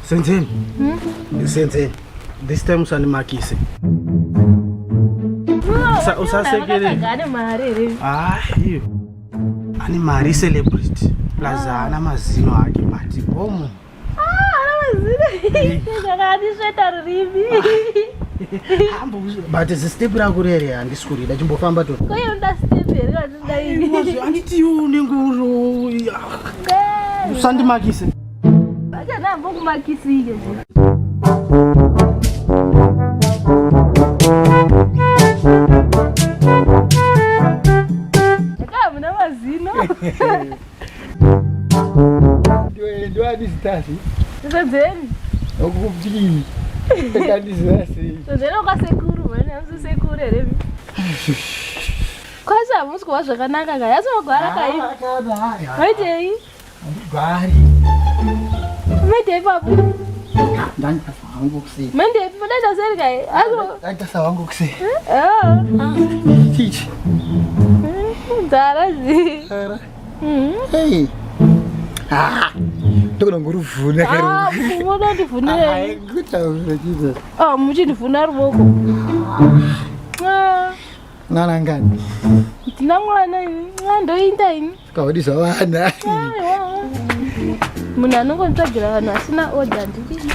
Senzeni. Senzeni. This time usandimakise. Usasekere. Ane mari here? Ah, iyo. Ane mari celebrity. Plus haana mazino ake but bomu. Ah, ana mazino. Saka andisveta rurimi. But zistep rako rere handisi kurida chimbofamba to. Ko iwe unoda step here kana unoda ini? Handiti iwe unenge uri usandimakise. Achana ambokumakisike. Hamuna mazino. Ndiwadizitasi. Senzeni. Okupii. Kandizasi. Senzeni kwasekuru mani hamusi sekuru here? Kwasi hamusi kuva zvakanaka kai asi magwara kai. Maitei? Handigwari. Maitei ipapo? Ndanditasa hangu kusei. Maitei madaita seri kai? Asi Ndanditasa hangu kusei. Ah. Chichi. Nzara zi. Nzara. Hey. Ah. Ndogona ngoruvhuna Ah, kare. munondivhunirei? Kutaura chizo. Ah, muchindivhuna ruoko. Ah, Mwana ngani? ndina mwana ini. Ah, ndoinda ini. Kawadisa vana. Aiwa. Munhu anongonditsvagira vanhu asina order ndidini?